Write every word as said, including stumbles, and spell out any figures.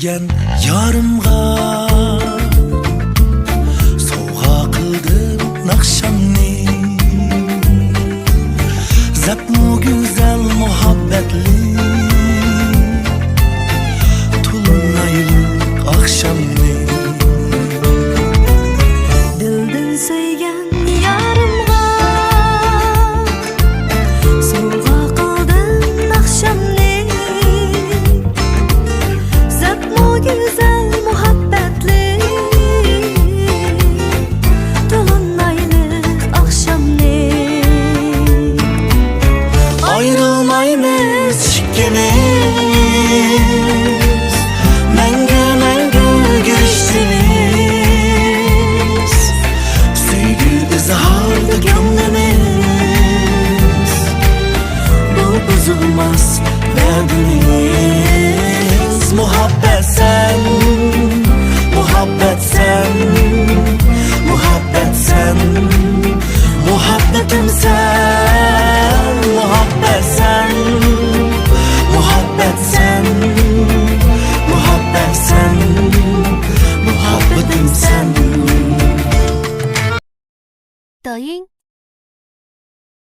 يارىمغا سوۋغا قىلدىم ناخشامنى، زەپمۇ گۈزەل مۇھەببەتلىك تولۇنايلىق ئاخشامنى. دىلدىن سۆيگەن يارىمغا سوۋغا قىلدىم ناخشامنى، زەپمۇ گۈزەل مۇھەببەتلىك تولۇنايلىق ئاخشامنى. ئايرىلمايمىز ئىككىمىز، مەڭگۈ، مەڭگۈ گۈرۈشتىمىز. سۆيگۈ ئىزھاردا كۆڭلىمىز، بۇ بۇزۇلماس ۋەدىمىز. مۇھەببەت سەن، مۇھەببەت سەن، مۇھەببەت سەن، مۇھەببىتىم سەن، مۇھەببەت سەن، مۇھەببەت سەن، مۇھەببەت سەن، مۇھەببىتىم سەن. دايىڭ